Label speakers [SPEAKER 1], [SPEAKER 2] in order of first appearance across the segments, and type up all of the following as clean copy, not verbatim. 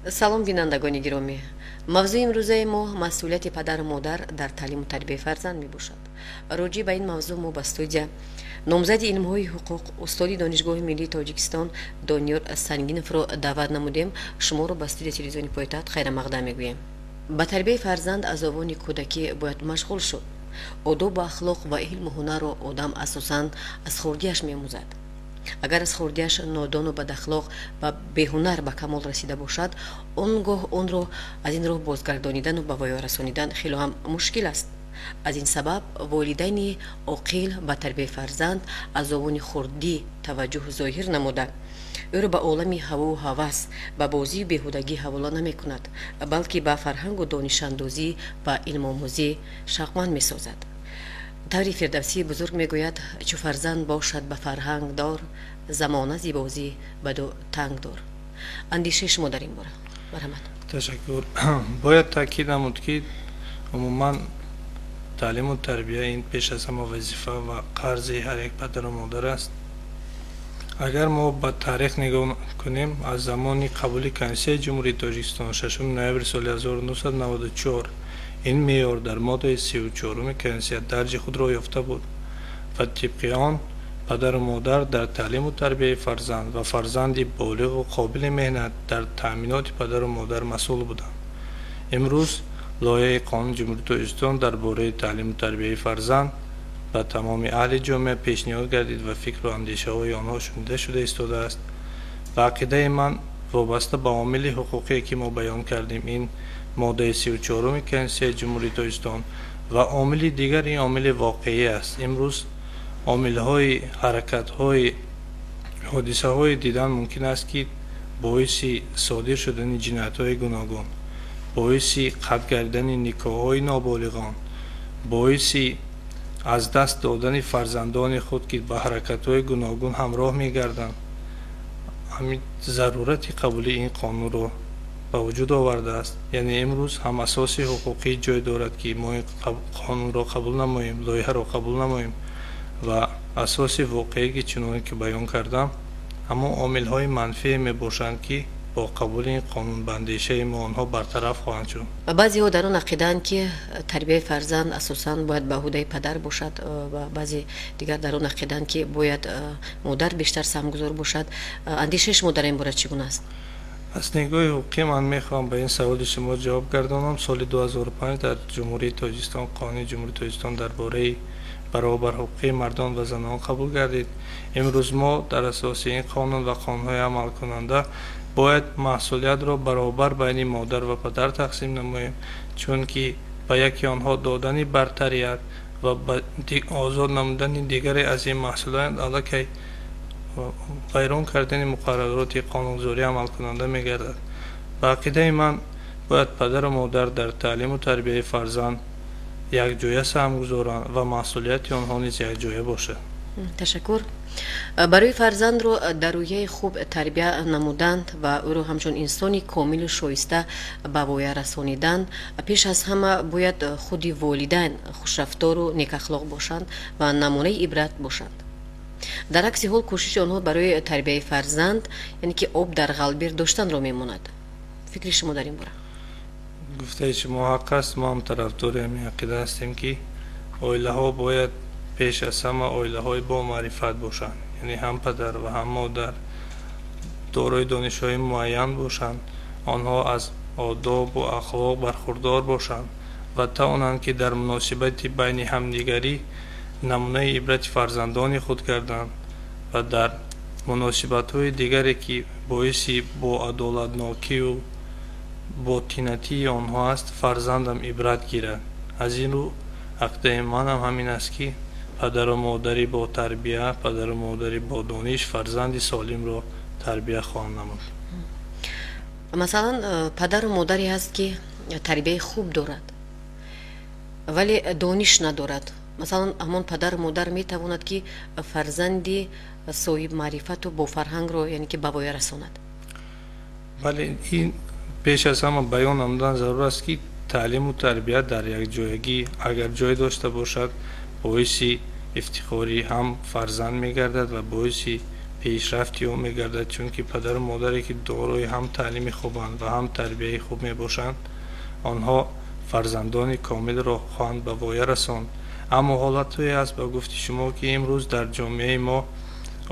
[SPEAKER 1] Салом, бинандагони гиромӣ. Мавзӯи имрӯзаи мо масъулияти падару модар дар таълиму тарбияи фарзанд мебошад. Роҷеъ ба ин мавзӯъ мо ба студия номзади илмҳои ҳуқуқ, устоди Донишгоҳи миллии Тоҷикистон Дониёр Сангиновро даъват намудем. Шуморо ба студияи телевизиони «Пойтахт» хайрамақдам мегӯем. Ба тарбияи фарзанд аз овони кӯдакӣ бояд машғул шуд. Одобу ахлоқ ва илму ҳунарро одам асосан аз хурдиаш меомӯзад. Агар аз хурдиаш нодону бадахлоқ ва беҳунар ба камол расида бошад, он гоҳ онро аз ин роҳ бозгардонидану ба воя расонидан хело ҳам мушкил аст. Аз ин сабаб волидайни оқил ба тарбияи фарзанд аз овони хурдӣ таваҷҷӯҳ зоҳир намуда, ӯро ба олами ҳавову ҳавас, ба бозию беҳудагӣ ҳавола намекунад, балки ба фарҳангу донишандозӣ ва илмомӯзӣ шавқманд месозад. Таври Фирдавсии бузург мегӯяд: «Чу фарзанд бошад ба фарҳанг дор, замона зи бозӣ баду танг дор». Андешаи шумо дар ин бора, марҳамат.
[SPEAKER 2] Ташаккур. Бояд таъкид намуд, ки умуман таълиму тарбия ин пеш аз ҳама вазифа ва қарзи ҳар як падару модар аст. Агар мо ба таърих нигоҳ кунем, аз замони қабули Конститутсияи Ҷумҳурии Тоҷикистон 6 ноябри соли 1994 ин меъёр дар моддаи 34-уми Конститутсия дарҷи худро ёфта буд ва тибқи он падару модар дар таълиму тарбияи фарзанд ва фарзанди болиғу қобили меҳнат дар таъминоти падару модар масъул буданд. Имрӯз лоиҳаи қонуни Ҷумҳурии Тоҷикистон дар бораи таълиму тарбияи фарзанд ба тамоми аҳли ҷомеа пешниҳод гардид ва фикру андешаҳои онҳо шунида шуда истодааст. Ба ақидаи ман, вобаста ба омили ҳуқуқие, ки мо баён кардем, ин моддаи 34-уми Конститутсияи Ҷумҳурии Тоҷикистон ва омили дигар ин омили воқеӣ аст. Имрӯз омилҳои ҳаракатҳои ҳодисаҳое дидан мумкин аст, ки боиси содир шудани ҷиноятҳои гуногун, боиси қатъ гардидани никоҳҳои ноболиғон, боиси аз даст додани фарзандони худ, ки ба ҳаракатҳои гуногун ҳамроҳ мегарданд, ҳамин зарурати қабули ин қонунро ба вуҷуд овардааст. Яъне имрӯз ҳам асоси ҳуқуқӣ ҷой дорад, ки мо ин қонунро қабул намоем, лоиҳаро қабул намоем ва асоси воқеӣ, ки чуноне ки баён кардам, ҳамон омилҳои манфие мебошанд, ки бо қабули ин қонун ба андешаи мо онҳо бартараф хоҳанд шуд.
[SPEAKER 1] Баъзеҳо дар он ақидаанд, ки тарбияи фарзанд асосан бояд ба ӯҳдаи падар бошад ва баъзе дигар дар он ақидаанд, ки бояд модар бештар саҳмгузор бошад. Андешаи шумо дар ин бора чӣ гуна аст?
[SPEAKER 2] Аз нигоҳи ҳуқуқӣ ман мехоҳам ба ин саволи шумо ҷавоб гардонам. Соли 2005 дар Ҷумҳурии Тоҷикистон Қонуни Ҷумҳурии Тоҷикистон дар бораи баробарҳуқуқии мардон ва занон қабул гардид. Имрӯз мо дар асоси ин қонун ва қонунҳои амалкунанда бояд масъулиятро баробар байни модар ва падар тақсим намоем, чунки ба яке онҳо додани бартарият ва ба озод намудани дигаре аз ин масъулият аллакай вайрон кардани муқаррароти қонунгузорӣ амалкунанда мегардад. Ба ақидаи ман, бояд падару модар дар таълиму тарбияи фарзанд якҷоя саҳм гузоранд ва масъулияти онҳо низ якҷоя бошад.
[SPEAKER 1] Ташаккур. Барои фарзандро дар рӯҳияи хуб тарбия намуданд ва ӯро ҳамчун инсони комилу шоиста ба воя расонидан пеш аз ҳама бояд худи волидайн хушрафтору некахлоқ бошанд ва намунаи ибрат бошанд. Дар акси ҳол кӯшиши онҳо барои тарбияи фарзанд яъне ки об дар ғалбир доштанро мемонад. Фикри шумо дар ин бора?
[SPEAKER 2] Гуфтаи шумо ҳақ аст. Мо ҳам тарафдори ҳамин ақида ҳастем, ки оилаҳо бояд пеш аз ҳама оилаҳои бомаърифат бошанд, яъне ҳам падар ва ҳам модар дорои донишҳои муайян бошанд, онҳо аз одобу ахлоқ бархурдор бошанд ва тавонанд, ки дар муносибати байни ҳамдигарӣ намунаи ибрати фарзандони худ гарданд ва дар муносибатҳои дигаре, ки боиси боадолатнокию ботинатии онҳо аст, фарзандам ибрат гирад. Аз ин рӯ ақидаи манам ҳамин аст, ки падару модари ботарбия, падару модари бодониш фарзанди солимро тарбия хоҳанд намуд.
[SPEAKER 1] Масалан, падару модаре ҳаст, ки тарбияи хуб дорад, вале дониш надорад. Масалан, ҳамон падару модар метавонад, ки фарзанди соҳибмаърифату бофарҳангро яъне ки ба воя расонад?
[SPEAKER 2] Бале, ин пеш аз ҳама баён намудан зарур аст, ки таълиму тарбия дар якҷоягӣ агар ҷой дошта бошад, боиси ифтихори ҳам фарзанд мегардад ва боиси Пешрафти ӯ мегардад, чунки падару модаре, ки дорои ҳам таълими хубанд ва ҳам тарбияи хуб мебошанд, онҳо фарзандони комилро хоҳанд ба воя расонд. Аммо ҳолатҳое аст, ба гуфти шумо, ки имрӯз дар ҷомеаи мо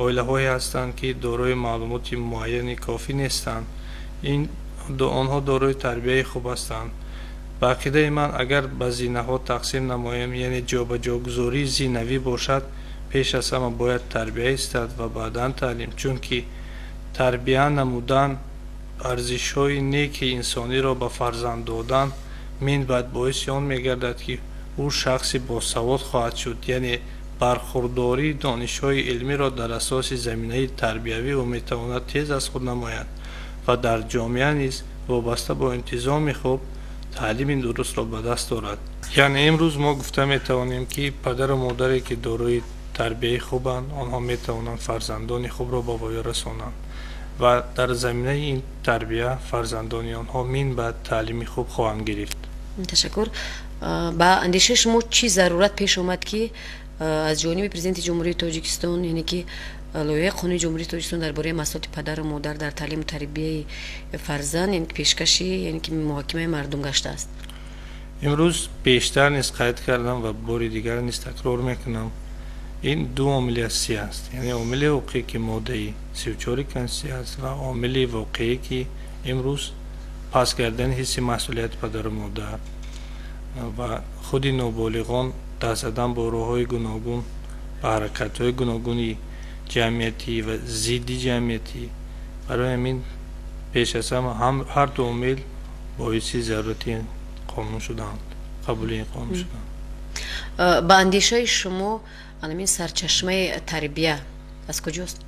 [SPEAKER 2] оилаҳое ҳастанд, ки дорои маълумоти муайяни кофӣ нестанд. Ин онҳо дорои тарбияи хуб ҳастанд. Ба ақидаи ман, агар ба зинаҳо тақсим намоем, яъне ҷобаҷогузории зинавӣ бошад, пеш аз ҳама бояд тарбия истад ва баъдан таълим, чунки тарбия намудан, арзишҳои неки инсониро ба фарзанд додан минбаъд боиси он мегардад, ки ӯ шахси босавод хоҳад шуд, яъне бархурдории донишҳои илмиро дар асоси заминаи тарбиявӣ ӯ метавонад тез аз худ намояд ва дар ҷомеа низ вобаста бо интизоми хуб таълими дурустро ба даст орад. Яъне имрӯз мо гуфта метавонем, ки падару модаре, ки дорои тарбияи хубанд, онҳо метавонанд фарзандони хубро ба воя расонанд ва дар заминаи ин тарбия фарзандони онҳо минбаъд таълими хуб хоҳанд гирифт.
[SPEAKER 1] Ташаккур. Ба андешаи шумо, чӣ зарурат пеш омад, ки аз ҷониби Президенти Ҷумҳурии Тоҷикистон, яъне ки лоиҳаи қонуни Ҷумҳурии Тоҷикистон дар бораи масъулияти падару модар дар таълиму тарбияи фарзанд, яъне пешкаши, яъне ки муҳокимаи мардум гаштааст?
[SPEAKER 2] Имрӯз бештар низ қайд кардам ва бори дигар низ такрор мекунам: ин ду омили асосӣ аст, яъне омили ҳуқуқӣ, ки моддаи 34-и Конститутсия аст, ва омили воқеӣ, ки имрӯз паст кардани ҳисси масъулияти падару модар ва худи ноболиғон даст задан бо роҳҳои гуногун ба ҳаракатҳои гуногуни ҷамъиятӣ ва зидди ҷамъиятӣ. Барои ҳамин пеш аз ҳама ҳам ҳар ду омил боиси зарурати қонун шуданд, қабули ин қонун шуданд.
[SPEAKER 1] Ба андешаи шумо, анамин сарчашмаи тарбия аз куҷост?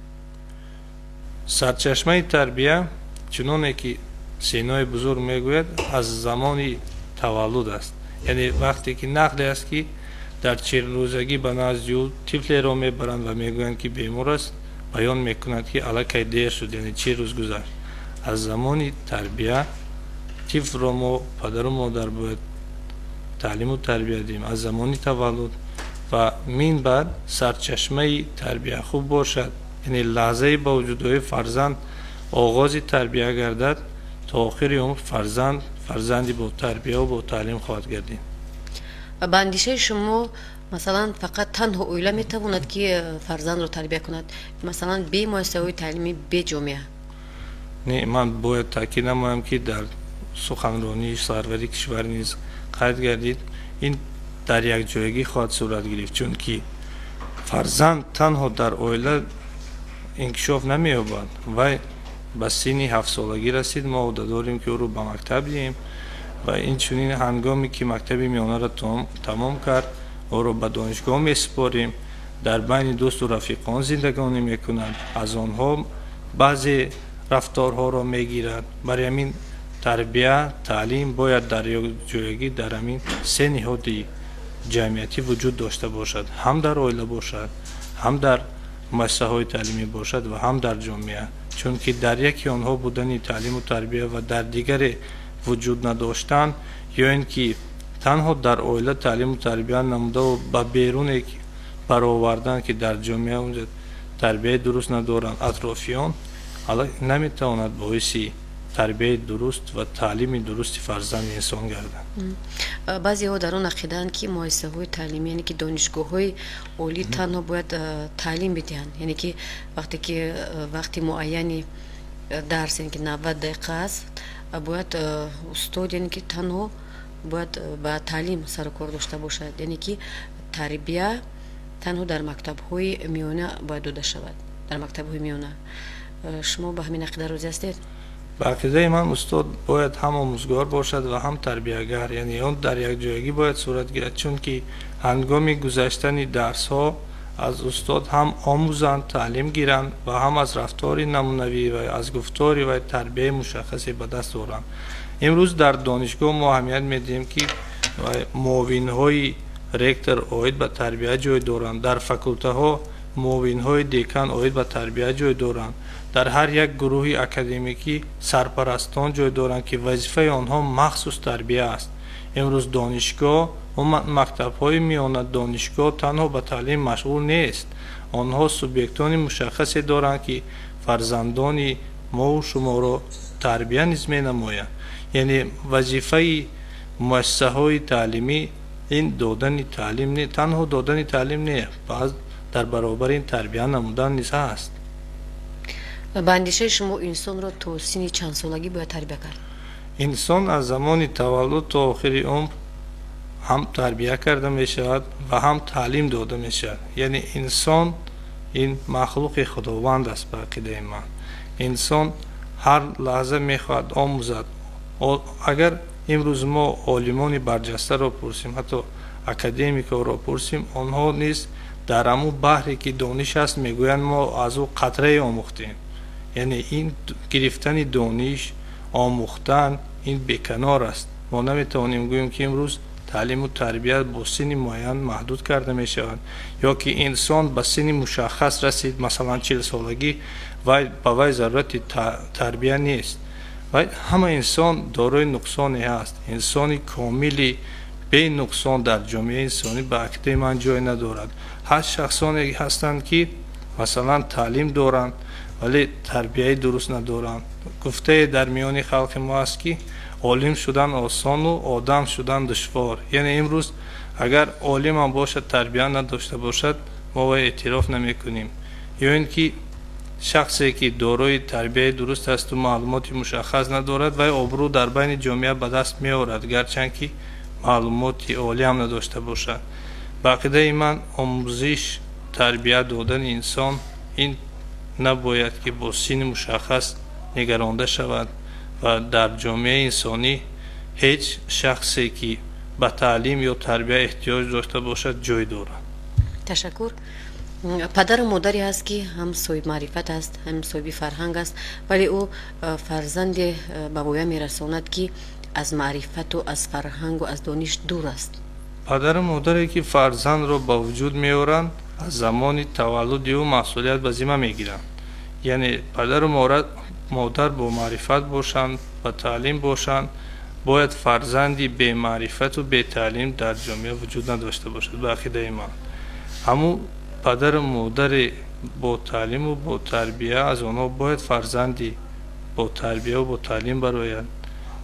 [SPEAKER 2] Сарчашмаи тарбия, чуноне ки Синои бузург мегӯяд, аз замони таваллуд аст. Яъне вақте ки нақле аст, ки дар 40-рӯзагӣ ба назди ӯ тифлеро мебаранд ва мегӯянд, ки бемор аст, баён мекунад, ки аллакай дер шуд, яъне 40 рӯз гузашт. Аз замони тарбия тифлро мо, падару модар, бояд таълиму тарбия диҳем аз замони таваллуд ва минбаъд сарчашмаи тарбия хуб бошад, яъне лаҳзаи ба вуҷудои фарзанд оғози тарбия гардад, то охири умр фарзанд фарзанди бо тарбияву бо таълим хоҳад гардид.
[SPEAKER 1] Ба андешаи шумо, масалан, фақат танҳо оила метавонад, ки фарзандро тарбия кунад, масалан, бе муассисаҳои таълимӣ, бе ҷомеа?
[SPEAKER 2] Не, ман бояд таъкид намоям, ки дар суханронии сарвари кишвар низ қайд гардид, ин дар якҷоягӣ хоҳад сурат гирифт, чунки фарзанд танҳо дар оила инкишоф намеёбад. Вай ба синни 7-солагӣ расид, мо одат дорем, ки ӯро ба мактаб диҳем ва инчунин ҳангоме ки мактаби миёнаро тамом кард, ӯро ба донишгоҳ месупорем. Дар байни дӯсту рафиқон зиндагонӣ мекунад, аз онҳо баъзе рафторҳоро мегирад. Барои ҳамин тарбия, таълим бояд дар якҷоягӣ дар ҳамин се ниҳоди ҷамъиятӣ вуҷуд дошта бошад: ҳам дар оила бошад, ҳам дар муассисаҳои таълимӣ бошад ва ҳам дар ҷомеа, чунки дар яке онҳо будани таълиму тарбия ва дар дигаре вуҷуд надоштан ё ин ки танҳо дар оила таълиму тарбия намудаву ба беруне баровардан, ки дар ҷомеа унҷа тарбияи дуруст надоранд атрофиён, наметавонад боиси тарбияи дуруст ва таълими дурусти фарзанди инсон гардад.
[SPEAKER 1] Баъзеҳо дар он ақидаанд, ки муассисаҳои таълимӣ, яъне ки донишгоҳҳои олӣ, танҳо бояд таълим бидиҳанд, яъне ки вақте ки вақти муайяни дарс, яъне ки 90 дақиқа аст, бояд устод, яъне ки танҳо бояд ба таълим сарукор дошта бошад, яъне ки тарбия танҳо дар мактабҳои миёна бояд дода шавад, дар мактабҳои миёна. Шумо ба ҳамин ақида розӣ ҳастед?
[SPEAKER 2] Ба ақидаи ман, устод бояд ҳам омӯзгор бошад ва ҳам тарбиягар, яъне он дар якҷоягӣ бояд сурат гирад, чунки ҳангоми гузаштани дарсҳо аз устод ҳам омӯзанд, таълим гиранд ва ҳам аз рафтори намунавӣ ва аз гуфтори вай тарбияи мушаххасе ба даст оранд. Имрӯз дар донишгоҳ мо аҳамият медиҳем, ки муовинҳои ректор оид ба тарбия ҷой доранд, дар факултаҳо муовинҳои декан оид ба тарбия ҷой доранд, дар ҳар як гурӯҳи академикӣ сарпарастон ҷой доранд, ки вазифаи онҳо махсус тарбия аст. Имрӯз донишгоҳ, мактабҳои миёна, донишгоҳ танҳо ба таълим машғул нест. Онҳо субъектони мушаххасе доранд, ки фарзандони мову шуморо тарбия низ менамоянд. Яъне вазифаи муассисаҳои таълимӣ ин додани таълим не, танҳо додани таълим не, баъз дар баробари ин тарбия намудан низ ҳаст.
[SPEAKER 1] Ба андешаи шумо, инсонро то синни чанд солагӣ бояд тарбия кард?
[SPEAKER 2] Инсон аз замони таваллуд то охири умр ҳам тарбия карда мешавад ва ҳам таълим дода мешавад. Яъне инсон ин махлуқи Худованд аст. Ба ақидаи ман, инсон ҳар лаҳза мехоҳад омӯзад. Агар имрӯз мо олимони барҷастаро пурсем, ҳатто академикҳоро пурсем, онҳо низ дар ҳамун баҳре ки дониш аст, мегӯянд, мо аз ӯ қатрае омӯхтем. Яъне ин гирифтани дониш, омӯхтан ин беканор аст. Мо наметавонем гӯем, ки имрӯз таълиму тарбия бо синни муайян маҳдуд карда мешавад ё ки инсон ба синни мушаххас расид, масалан 40-солагӣ, вай ба вай зарурати тарбия нест. Вай ҳама инсон дорои нуқсоне ҳаст. Инсони комили бенуқсон дар ҷомеаи инсонӣ, ба ақидаи ман, ҷой надорад. Ҳаст шахсоне ҳастанд, ки масалан таълим доранд, вале тарбияи дуруст надоранд. Гуфтае дар миёни халқи мо аст, ки олим шудан осону одам шудан душвор. Яъне имрӯз агар олимам бошад, тарбия надошта бошад, мо вай эътироф намекунем. Ё ин ки шахсе ки дорои тарбияи дуруст асту маълумоти мушаххас надорад, вай обрӯ дар байни ҷомеа ба даст меорад, гарчанд ки маълумоти олиам надошта бошад. Ба ақидаи ман, омӯзиш, тарбия додани инсон ин набояд ки бо синни мушаххас нигаронда шавад ва дар ҷомеаи инсонӣ ҳеҷ шахсе ки ба таълим ё тарбия эҳтиёҷ дошта бошад, ҷой дорад.
[SPEAKER 1] Ташаккур. Падару модаре ҳаст, ки ҳам соҳиби маърифат аст, ҳам соҳиби фарҳанг аст, вале ӯ фарзанде ба воя мерасонад, ки аз маърифату аз фарҳангу аз дониш дур аст.
[SPEAKER 2] Падару модаре ки фарзандро ба вуҷуд меоранд, аз замони таваллуди ӯ масъулият ба зимма мегиранд. Яъне падару модар бо маърифат бошанд, ба таълим бошанд, бояд фарзанди бемаърифату бетаълим дар ҷомеа вуҷуд надошта бошад. Ба ақидаи ман, ҳамун падару модаре бо таълиму бо тарбия, аз онҳо бояд фарзанди бо тарбияву бо таълим барояд.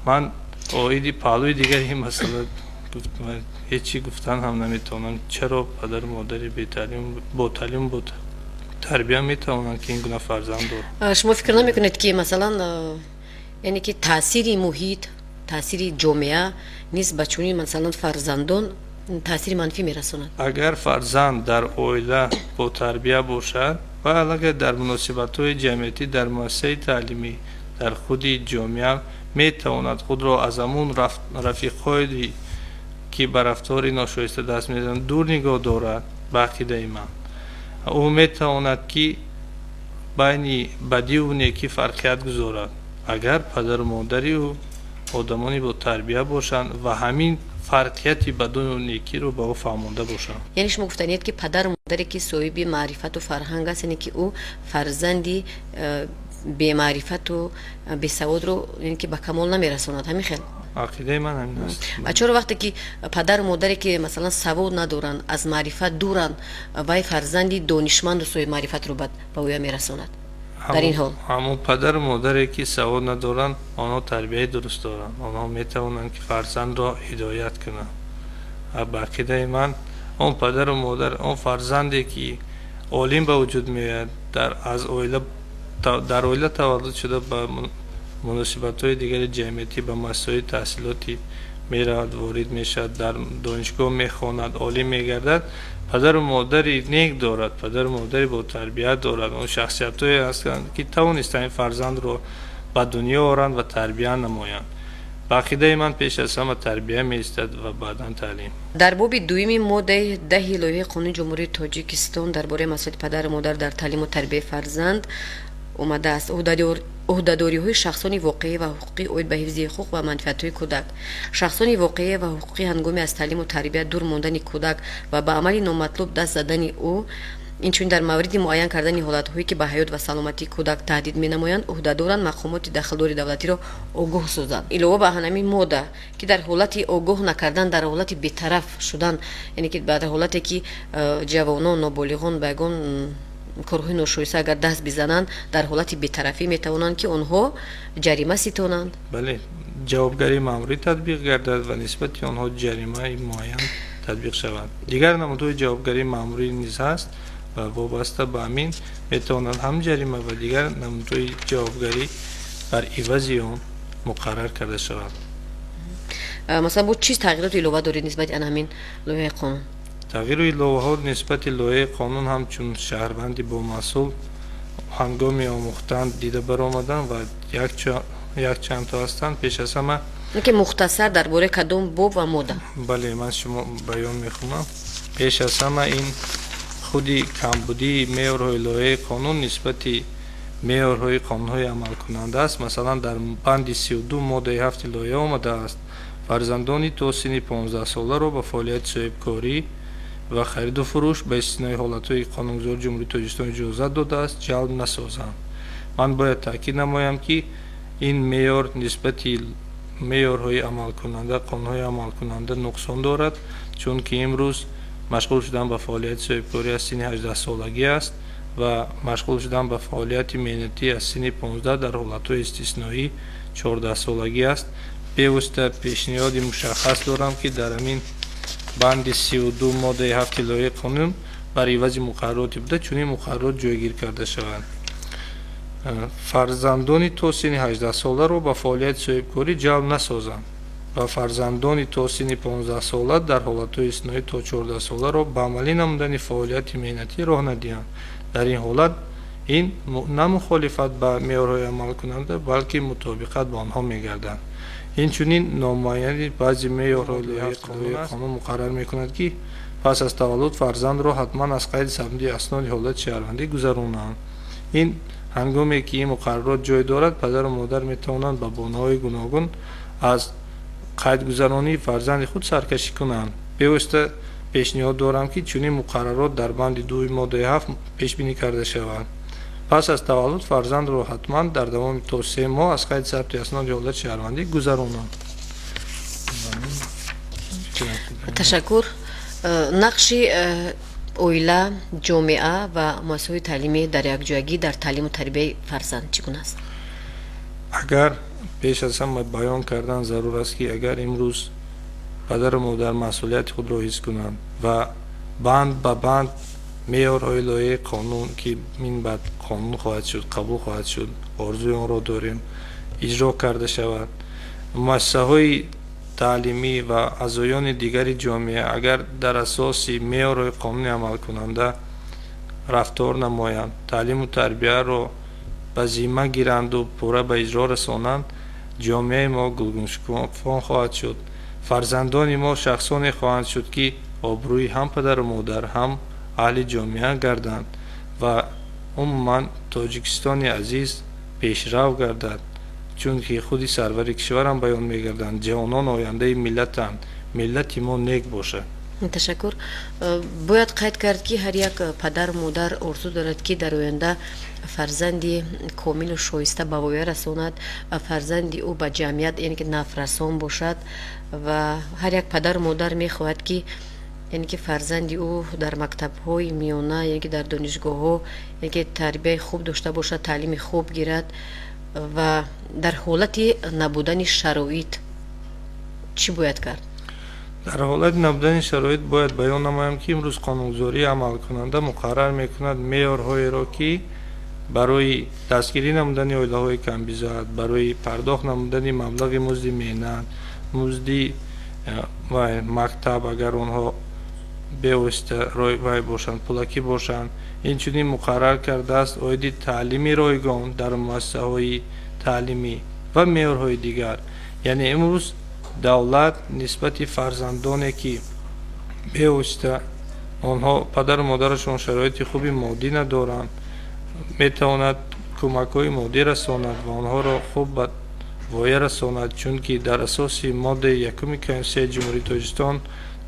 [SPEAKER 2] Ман оиди паҳлӯи дигари ин масъала ҳеҷ чӣ гуфтан ҳам наметавонам. Чаро падару модари бетаълим, бо таълиму бо тарбия метавонанд ки ин гуна фарзанд доранд?
[SPEAKER 1] Шумо фикр намекунед, ки масалан, яъне ки таъсири муҳит, таъсири ҷомеа низ ба чунин, масалан, фарзандон таъсири манфӣ мерасонад?
[SPEAKER 2] Агар фарзанд дар оила бо тарбия бошад ва аллакай дар муносибатҳои ҷамъиятӣ, дар муассисаи таълимӣ, дар худи ҷомеа метавонад худро аз ҳамун рафиқҳое ки ба рафтори ношоиста даст мезананд, дур нигоҳ дорад. Ба ақидаи ман, ӯ метавонад ки байни бадиву некӣ фарқият гузорад, агар падару модари ӯ одамони бо тарбия бошанд ва ҳамин фарқияти баду некиро ба ӯ фаҳмонда бошанд.
[SPEAKER 1] Яъне шумо гуфтаниед, ки падару модаре ки соҳиби маърифату фарҳанг аст, яъне ки ӯ фарзанди бемаърифату бесаводро, яъне ки ба камол намерасонад, ҳамин хел?
[SPEAKER 2] Ақидаи ман ҳамин аст.
[SPEAKER 1] Чаро вақте ки падару модаре ки масалан савод надоранд, аз маърифат дуранд, вай фарзанди донишманду соҳиби маърифатро ба воя мерасонад дар ин ҳол?
[SPEAKER 2] Ҳамон падару модаре ки савод надоранд, онҳо тарбияи дуруст доранд, онҳо метавонанд ки фарзандро ҳидоят кунанд. Ба ақидаи ман, он падару модар, он фарзанде ки олим ба вуҷуд меояд, дар аз оила, дар оила таваллуд шуда, ба муносибатҳои дигари ҷамъиятӣ, ба муассисаҳои таҳсилотӣ меравад, ворид мешавад, дар донишгоҳ мехонад, олим мегардад, падару модари нек дорад, падару модари ботарбият дорад. Он шахсиятҳое ҳастанд, ки тавонистанд ин фарзандро ба дунё оранд ва тарбия намоянд. Ба ақидаи ман, пеш аз ҳама тарбия меистад ва баъдан таълим.
[SPEAKER 1] Дар боби дуюми моддаи 10-и лоиҳаи қонуни Ҷумҳурии Тоҷикистон дар бораи масъулияти падару модар дар таълиму тарбияи фарзанд омадааст: ӯҳдадориҳои шахсони воқеӣ ва ҳуқуқӣ оид ба ҳифзи ҳуқуқ ва манфиатҳои кӯдак. Шахсони воқеӣ ва ҳуқуқӣ ҳангоми аз таълиму тарбия дур мондани кӯдак ва ба амали номатлуб даст задани ӯ Инчунин дар мавриди муайян кардани ҳолатҳое, ки ба ҳаёт ва саломатии кӯдак таҳдид менамоянд, ӯҳдадоранд мақомоти дахлдори давлатиро огоҳ созанд. Илова ба ҳамин модда, ки дар ҳолати огоҳ накардан, дар ҳолати бетараф шудан, яъне ки дар ҳолате ки ҷавонон, ноболиғон ба ягон корҳои ношоиста агар даст бизананд, дар ҳолати бетарафӣ метавонанд, ки онҳо ҷарима ситонанд.
[SPEAKER 2] Бале, ҷавобгарии маъмурӣ татбиқ гардад ва нисбати онҳо ҷаримаи муайян татбиқ шавад. Дигар намудҳои ҷавобгарии маъмурӣ низ ҳаст ва вобаста ба ҳамин метавонанд ҳам ҷарима ва дигар намудҳои ҷавобгарӣ бар ивази он муқаррар карда шавад.
[SPEAKER 1] Масалан, бо чиз тағйироту илова доред нисбати ана ҳамин лоиҳаи қонун?
[SPEAKER 2] Тағйиру иловаҳо нисбати лоиҳаи қонун ҳамчун шаҳрванди бомасъул ҳангоми омӯхтан дида баромаданд ва якчандто ҳастанд. Пеш аз ҳама,
[SPEAKER 1] ки мухтасар дар бораи кадом боб ва модда?
[SPEAKER 2] Бале, ман шумо баён мехонам. Пеш аз ҳама, ин худи камбудии меъёрҳои лоиҳаи қонун нисбати меъёрҳои қонунҳои амалкунанда аст. Масалан, дар банди 32 моддаи 7-и лоиҳа омадааст: фарзандони то синни 15-соларо ба фаъолияти соҳибкорӣ ва хариду фурӯш, ба истиснои ҳолатҳои қонунгузори Ҷумҳурии Тоҷикистон иҷозат додааст, ҷалб насозанд. Ман бояд таъкид намоям, ки ин меъёр нисбати меъёрҳои амалкунанда, қонунҳои амалкунанда нуқсон дорад, чунки имрӯз машғул шудан ба фаъолияти соҳибкорӣ аз синни 18-солагӣ аст ва машғул шудан ба фаъолияти меҳнатӣ аз синни 15, дар ҳолатҳои истисноӣ 14-солагӣ аст. Бевосита пешниҳоди мушаххас дорам, ки дар ҳамин банди 32 моддаи 7-и лоиҳаи қонун бар ивази муқаррароти буда чунин муқаррарот ҷойгир карда шаванд: фарзандони то синни 18-соларо ба фаъолияти соҳибкорӣ ҷалб насозанд ва фарзандони то синни 15-сола, дар ҳолатҳои истисноӣ то 14-соларо ба амалӣ намудани фаъолияти меҳнатӣ роҳ надиҳанд. Дар ин ҳолат ин на мухолифат ба меъёрҳои амалкунанда, балки мутобиқат ба онҳо мегардад. Инчунин номуайяни баъзе меъёрҳои лоиҳаи қонун муқаррар мекунад, ки пас аз таваллуд фарзандро ҳатман аз қайди сабти асноди ҳолати шаҳрвандӣ гузаронанд. Ин ҳангоме ки ин муқаррарот ҷой дорад, падару модар метавонанд ба баҳонаҳои гуногун аз қайдгузаронии фарзанди худ саркашӣ кунанд. Бевосита пешниҳод дорам, ки чунин муқаррарот дар банди 2-и моддаи 7 пешбинӣ карда шавад: пас аз таваллуд фарзандро ҳатман дар давоми то 3 моҳ аз қайди сабти асноди ҳолати шаҳрвандӣ гузаронанд.
[SPEAKER 1] Ташаккур. Нақши оила, ҷомеа ва муассисаҳои таълимӣ дар якҷоягӣ дар таълиму тарбияи фарзанд чӣ гуна аст?
[SPEAKER 2] Агар пеш аз ҳама баён кардан зарур аст, ки агар имрӯз падару модар масъулияти худро ҳис кунанд ва банд ба банд меъёрҳои лоиҳаи қонун, ки минбаъд қонун хоҳад шуд, қабул хоҳад шуд, орзуи онро дорем, иҷро карда шавад, муассисаҳои таълимӣ ва аъзоёни дигари ҷомеа агар дар асоси меъёрҳои қонуни амалкунанда рафтор намоянд, таълиму тарбияро ба зимма гиранду пурра ба иҷро расонанд, ҷомеаи мо гулгуншукуфон хоҳад шуд, фарзандони мо шахсоне хоҳанд шуд, ки обрӯи ҳам падару модар, ҳам аҳли ҷомеа гарданд ва умуман Тоҷикистони азиз пешрав гардад, чунки худи сарвари кишварам баён мегарданд: ҷавонон ояндаи миллатанд, миллати мо нек бошад.
[SPEAKER 1] Ташаккур. Бояд қайд кард, ки ҳар як падару модар орзу дорад, ки дар оянда фарзанди комилу шоиста ба воя расонад, фарзанди ӯ ба ҷамъият, яъне ки нафрасон бошад, ва ҳар як падару модар мехоҳад, ки яъне ки фарзанди ӯ дар мактабҳои миёна, яъне ки дар донишгоҳҳо, яъне ки тарбияи хуб дошта бошад, таълими хуб гирад. Ва дар ҳолати набудани шароит чӣ бояд кард?
[SPEAKER 2] Дар ҳолати набудани шароит бояд баён намоям, ки имрӯз қонунгузории амалкунанда муқаррар мекунад меъёрҳоеро, ки барои дастгирӣ намудани оилаҳои камбизоат, барои пардохт намудани маблағи музди меҳнат, музди мактаб, агар онҳо бевосита вай бошанд, пулакӣ бошанд. Инчунин муқаррар кардааст оиди таълими ройгон дар муассисаҳои таълимӣ ва меъёрҳои дигар. Яъне имрӯз давлат нисбати фарзандоне, ки бевосита онҳо падару модарашон шароити хуби моддӣ надоранд, метавонад кӯмакҳои моддӣ расонад ва онҳоро хуб ба воя расонад, чунки дар асоси моддаи 1-уми Конститутсияи Ҷумҳурии Тоҷикистон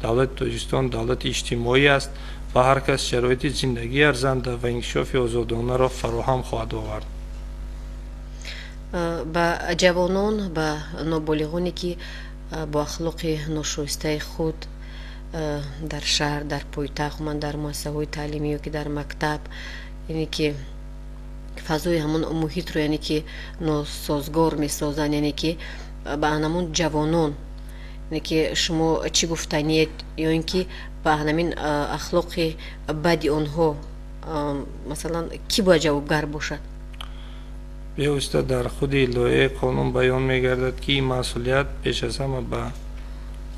[SPEAKER 2] давлати Тоҷикистон давлати иҷтимоӣ аст. Ба ҳар кас шароити зиндагии арзанда ва инкишофи озодонаро фароҳам хоҳад овард.
[SPEAKER 1] Ба ҷавонон, ба ноболиғоне, ки бо ахлоқи ношоистаи худ дар шаҳр, дар пойтахт, умуман дар муассисаҳои таълимӣ ё ки дар мактаб, яъне ки фазои ҳамон муҳитро, яъне ки носозгор месозанд, яъне ки ба ҳамон ҷавонон, яъне ки шумо чӣ гуфтаниед, ё ин ки ба ҳамин ахлоқи бади онҳо, масалан, кӣ бояд ҷавобгар бошад?
[SPEAKER 2] Бевосита дар худи лоиҳаи қонун баён мегардад, ки ин масъулият пеш аз ҳама ба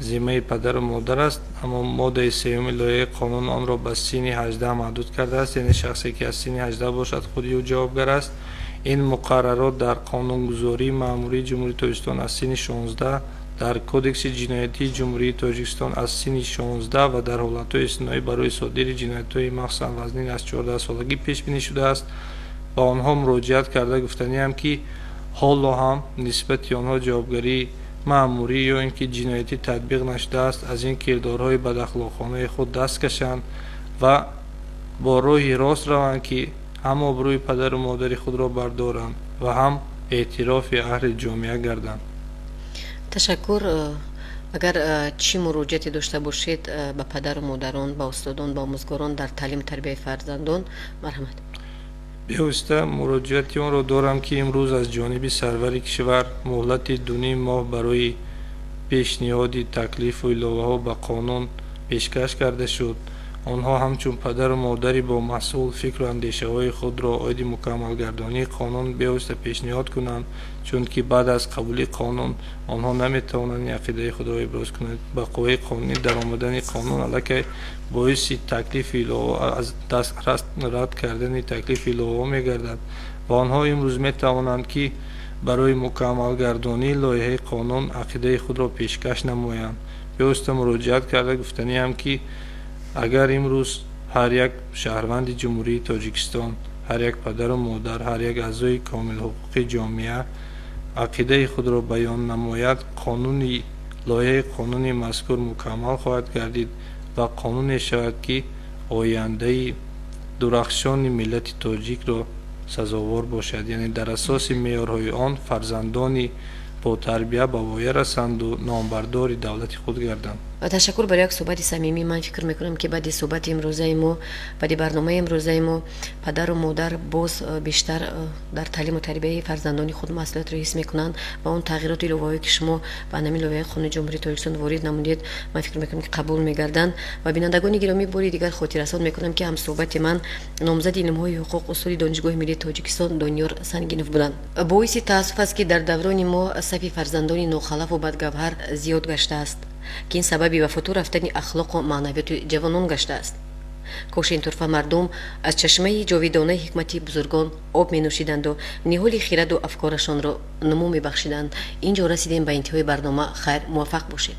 [SPEAKER 2] зиммаи падару модар аст, аммо моддаи сеюми лоиҳаи қонун онро ба синни 18 маҳдуд кардааст, яъне шахсе, ки аз синни 18 бошад, худи ӯ ҷавобгар аст. Ин муқаррарот дар қонунгузории маъмурии Ҷумҳурии Тоҷикистон аз синни 16, дар Кодекси ҷиноятии Ҷумҳурии Тоҷикистон аз синни 16 ва дар ҳолатҳои истисноӣ барои содири ҷиноятҳои махсусан вазнин аз 14 солагӣ пешбинӣ шудааст. Ба онҳо муроҷиат карда гуфтаниам, ки ҳоло ҳам нисбати онҳо ҷавобгарии маъмурӣ ё ин ки ҷиноятӣ татбиқ нашудааст, аз ин кирдорҳои бадахлоқонаи худ даст кашанд ва бо роҳи рост раванд, ки ҳам обрӯи падару модари худро бардоранд ва ҳам эътирофи аҳли ҷомеа гарданд.
[SPEAKER 1] Ташаккур. Агар чӣ муроҷиате дошта бошед ба падару модарон, ба устодон, ба омӯзгорон дар таълиму тарбияи фарзандон, марҳамат.
[SPEAKER 2] Бевосита муроҷиати онро дорам, ки имрӯз аз ҷониби сарвари кишвар муҳлати 2,5 моҳ барои пешниҳоди таклифу иловаҳо ба қонун пешкаш карда шуд. Онҳо ҳамчун падару модари бомасъул фикру андешаҳои худро оиди мукаммалгардонии қонун бевосита пешниҳод кунанд, чунки баъд аз қабули қонун онҳо наметавонанд ин ақидаи худро иброз кунанд. Ба қувваи қонунӣ даромадани қонун аллакай боиси таклифи илова аз даст рад кардани таклифи иловаҳо мегардад ва онҳо имрӯз метавонанд, ки барои мукаммалгардонии лоиҳаи қонун ақидаи худро пешкаш намоянд. Бевосита муроҷиат карда гуфтаниам, ки агар имрӯз ҳар як шаҳрванди Ҷумҳурии Тоҷикистон, ҳар як падару модар, ҳар як аъзои комилҳуқуқи ҷомеа ақидаи худро баён намояд, қонуни лоиҳаи қонуни мазкур мукаммал хоҳад гардид ва қонуне шавад, ки ояндаи дурахшони миллати тоҷикро сазовор бошад, яъне дар асоси меъёрҳои он фарзандони ботарбия ба воя расанду номбардори давлати худ гарданд.
[SPEAKER 1] Ташаккур барои як суҳбати самимӣ. Ман фикр мекунам, ки баъди суҳбати имрӯзаи мо, баъди барномаи имрӯзаи мо падару модар боз бештар дар таълиму тарбияи фарзандони худ масъулиятро ҳис мекунанд ва он тағйироту иловаҳое, ки шумо ба ҳамин лоиҳаи қонуни Ҷумҳурии Тоҷикистон ворид намудед, ман фикр мекунам, ки қабул мегарданд. Ва бинандагони гиромӣ, бори дигар хотиррасон мекунам, ки ҳамсуҳбати ман номзади илмҳои ҳуқуқ, устоди Донишгоҳи миллии Тоҷикистон Дониёр Сангинов буданд. Боиси таассуф аст, ки дар даврони мо сафи фарзандони нохалафу бадгавҳар зиёд гаштааст, ки ин сабаби ба футӯ рафтани ахлоқу маънавиёти ҷавонон гаштааст. Кош ин турфа мардум аз чашмаи ҷовидонаи ҳикмати бузургон об менӯшиданду ниҳоли хираду афкорашонро нумӯ мебахшиданд. Ин ҷо расидем ба интиҳои барнома. Хайр, муваффақ бошед.